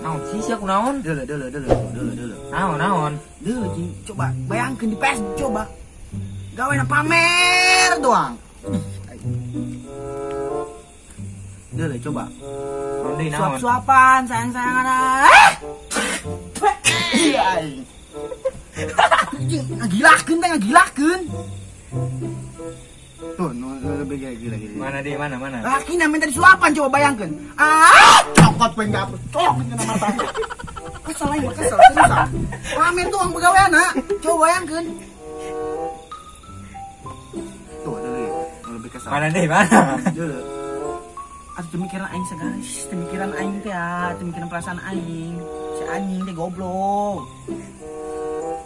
Naon sih sia kunaon? Deuleu deuleu deuleu deuleu deuleu. Naon naon? Deuleu jing coba bayangkeun di Facebook coba. Gawena pamer doang. Deuleu coba. Suap-suapan, sayang-sayangan. Iya aing. Ngagilakeun teh ngagilakeun. Tuh, nu lebih gila gila. Mana deh, mana mana? Laki minta disuapan coba bayangkeun. Ah, cokot we enggak colok kana mata. Kesel aing mah kesel seriusan. Pamer doang begaweana. Coba bayangkeun. Tuh, deuleu, lebih kesel. Mana deh, mana? Deuleu. Atuh pemikiran aing segala, pemikiran aing teh ah, pemikiran perasaan aing. Si anjing teh goblok.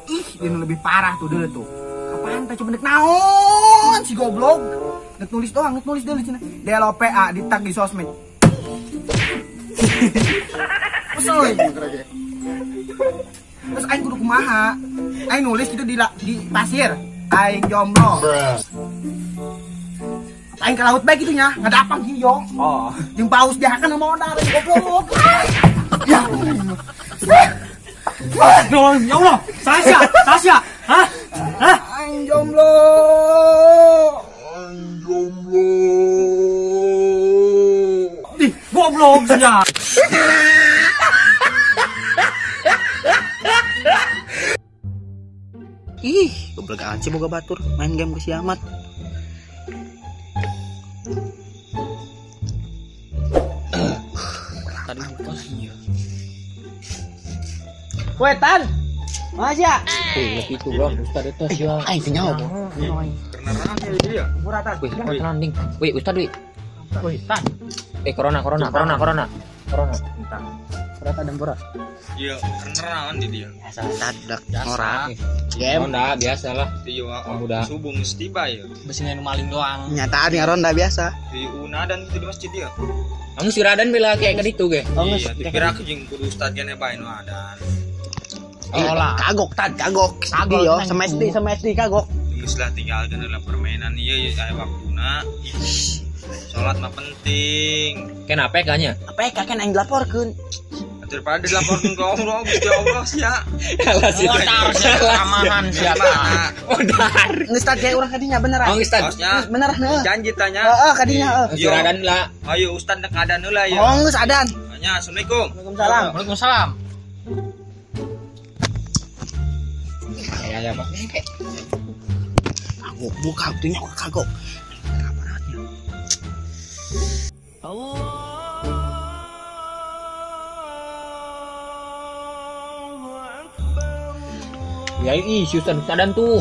Ih, dia lebih parah tuh deuleu tuh. Kapan teh coba nek naon si goblok. Nek nulis doang, nek nulis deuleu cenah. DLOPA di tag di sosmed. Kesel aing ge. Terus aing kudu kumaha? Aing nulis gitu di pasir. Aing jomblo. Aing ke laut bae gitu nya, ngadapang gini yo. Oh, jeung paus dihakan sama modal goblok. Ya. Ya Allah, Sasya, Sasya. Hah? Hah? Aing jomblo. Aing jomblo. Ih, goblok sia. Ih, goblok anci boga batur main game ke siamat. Tadi buka sih. Wetan. Mas ya. Wih, itu bro, Ustad itu sih. Aing teh nyaho. Kenaran sih dia. Wih, kenaran ding. Wih, Ustad wih. Wih, Tan. Corona, corona, corona, corona. Corona. Corona dan borak. Iya, kenaran di dia. Biasa Tad dak norak. Game ronda biasa lah. Iya, udah. Subuh geus tiba ya. Besi nu maling doang. Nyataan ya ronda biasa. Di Unadan itu di masjid ya. Kamu si Radan bela kayak ke ditu ge. Iya, dikira aku jeung kudu ustad gane bae nu adan. Oh lah. Kagok Tad, kagok. Kagok yo, sama SD, sama SD kagok. Geus lah tinggalkeun heula permainan ieu aya waktuna. Salat mah penting. Kenapa kanya? Apa kan aing dilaporkeun. Daripada dilaporkeun ke Allah, Gusti Allah sia. Alah sih. Amahan sia. Modar. Geus tad kayak urang kadinya bener. Oh, geus tad. Bener heuh. Janji tanya. Heeh, kadinya heuh. Si Radan lah. Ayo ustad nek adan heula ya. Oh, geus adan. Nya, Assalamualaikum. Waalaikumsalam. Waalaikumsalam. Ya ya, Pak. Kagok buka atunya kagok. Aparatnya. Ya ih, si Ustad Ustadan tuh.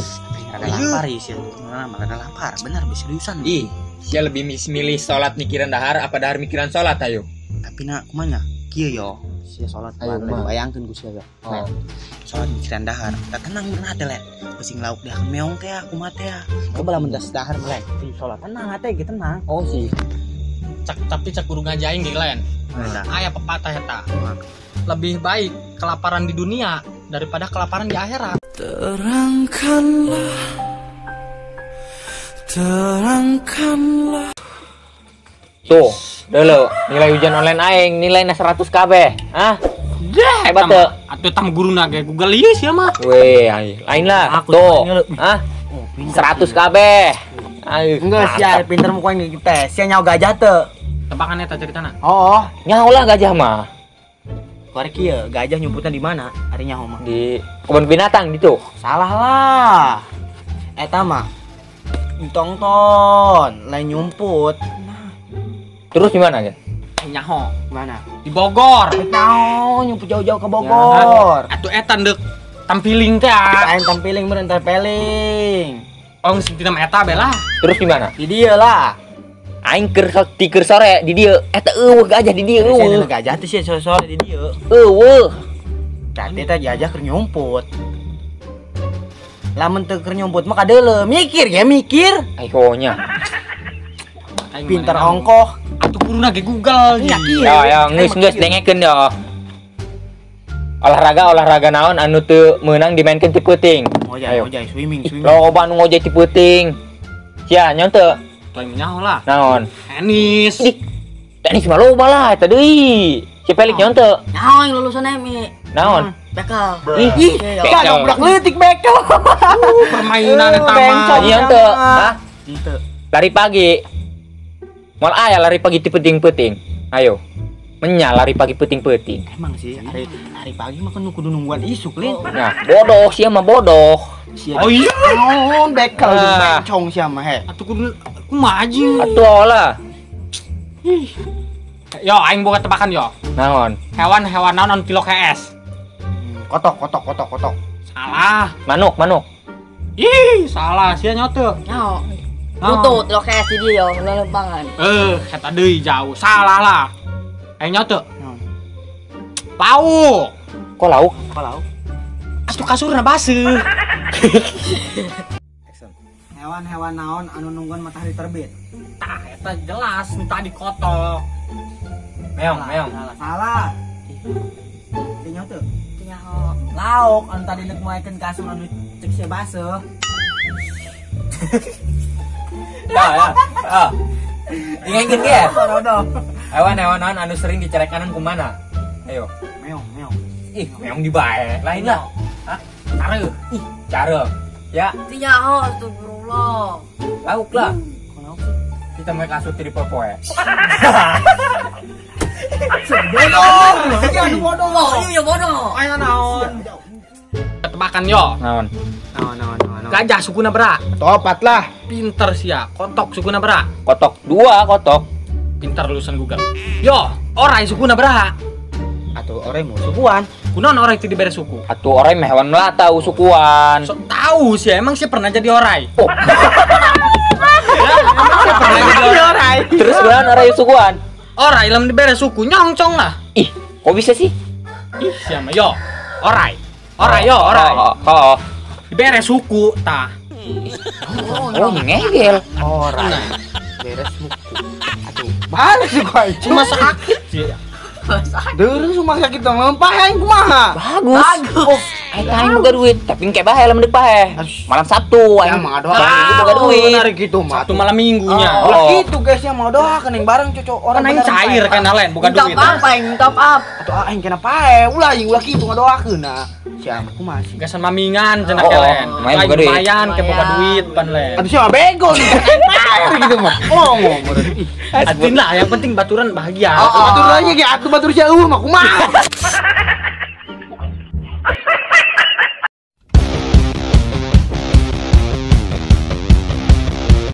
Rada lapar ih, sih. Rada lapar, bener seriusan. Ih, sia lebih milih salat mikiran dahar apa dahar mikiran salat ayo. Tapi nak kumanya? Kieu yo, sia salat bayangkeun ku sia yo. Oh. Salat mikiran dahar, tak tenang bener hate le. Pesing lauk dia meong teh kumaha teh. Coba lamun geus dahar melek, salat tenang hate ge tenang. Oh sih. Cak tapi cak guru ngajain ge lain. Aya pepatah eta. Lebih baik kelaparan di dunia daripada kelaparan di akhirat. Terangkanlah, terangkanlah. Tuh, dulu nilai ujian online aing nilainya 100 kabeh. Hah? Hebat teu. Atuh tam guruna ge Google ieu sia mah. Weh, lain lah. Tuh. Hah? 100 kabeh. Ayo. Enggak sia pinter muka aing tes. Sia nyaho gajah teu. Tebakan eta ceritana. Oh, nyaho lah gajah mah. Kuari kieu, gajah nyumputna di mana? Ari nyaho mah. Di kebun binatang gitu. Salah lah. Eta mah ditongton, lain nyumput. Nah. Terus di mana ya? Nyaho. Mana? Di Bogor. Nyaho nyumput jauh-jauh ke Bogor. Atuh eta deuk tampiling teh. Lain tampiling meureun tempeling. Oh, geus dina eta be lah. Terus di mana? Di dieu lah. Aing keur tiker sore di dieu. Eta eueuh gajah di dieu eueuh. Gajah teh sih sore-sore di dieu. Eueuh. Tadi teh gajah keur nyumput. Lamun teu keur nyumput mah kadeuleu, mikir ya mikir. Ayo nya. Pinter ongkoh. Atuh guruna ge Google. Ya ya geus geus dengekeun ya. Olahraga naon anu teu meunang dimainkeun ti peuting. Ngojay, swimming, swimming. Loba anu ngojay ti peuting. Sia nyon teu? Lain nyaho lah. Naon? Tenis. Ih. Teknik mah loba lah eta deui. Si Pelik nyaon teu? Naon lulusan MI? Naon? Bekel. Ih, bekel budak leutik bekel. Permainan eta mah. Nyaon teu? Hah? Henteu. Lari pagi. Moal aya lari pagi ti peuting-peuting. Ayo. Menya lari pagi peuting-peuting. Emang sih hari pagi mah kan kudu nungguan isuk lin. Nah, bodoh sia mah bodoh. Oh iya. Naon bekel jeung bencong sia mah he. Atuh kudu kumaha aja. Atuh lah. Ih. Yo aing boga tebakan yo. Naon? Hewan-hewan naon anu tilok hees? Kotok kotok kotok kotok. Salah. Manuk, manuk. Ih, salah sia nyote. Nyaho. Butut tilok hees di dieu yo, lelempangan. Eta deui jauh. Salah lah. Aing nyote. Naon? Lauk. Kok lauk? Kok lauk? Atuh kasurna baseuh. Hewan-hewan naon anu nungguan matahari terbit? Tah, eta jelas tadi kotok. Meong, meong. Salah. Teu nyaho teu? Teu nyaho. Lauk anu tadi nek moekeun kasur anu cek sia baseuh. Tah, ya. Ah. Ingeun ge. Hewan-hewan naon anu sering dicerekanan kumana? Ayo. Meong, meong. Ih, meong di bae. Lain lah. Hah? Care. Ih, care. Ya. Teu nyaho astagfirullah. Lauk lah. Lauk sih. Kita mau kasur ti popoe. Bodoh. Sia bodoh. Oh, iya bodoh. Aya naon? Tebakan yo. Naon? Naon naon naon. Gajah sukuna bera. Topat lah. Pinter sia. Kotok sukuna bera. Kotok dua kotok. Pinter lulusan Google. Yo, orai sukuna bera. Atuh orai mau sukuan. Kunaon orai teu dibere suku? Atuh orai mah hewan melata sukuan. Sok tahu sih, emang sih pernah jadi orai. Oh. Ya, emang sih pernah jadi orai. Terus kunaon orai sukuan? Orai lamun dibere suku nyongcong lah. Ih, kok bisa sih? Ih, siapa yo? Orai. Orai yo, orai. Oh. Dibere suku tah. Oh, ngegel. Orai. Bere suku. Aduh, balik suku aing. Cuma sakit sih. Deureuh cuma sakit dong, lempah aing kumaha? Bagus. Oh, aing aing boga duit, tapi engke bae lamun deuk paeh. Malam Sabtu aing mah doa. Boga duit. Menarik gitu mah. Sabtu malam minggunya. Oh, gitu guys ya mau doa kening bareng cocok orang aing cair kan lain boga duit. Top up aing, top up. Atuh aing kena paeh, ulah aing ulah kitu ngadoakeun nah. Sia kumaha sih? Gasan mamingan cenah kelen. Lumayan ke boga duit pan len. Atuh sia bego nih. Paeh gitu mah. Ngomong. Atin lah yang penting baturan bahagia. Baturan aja ge atuh batur sia eueuh mah kumaha.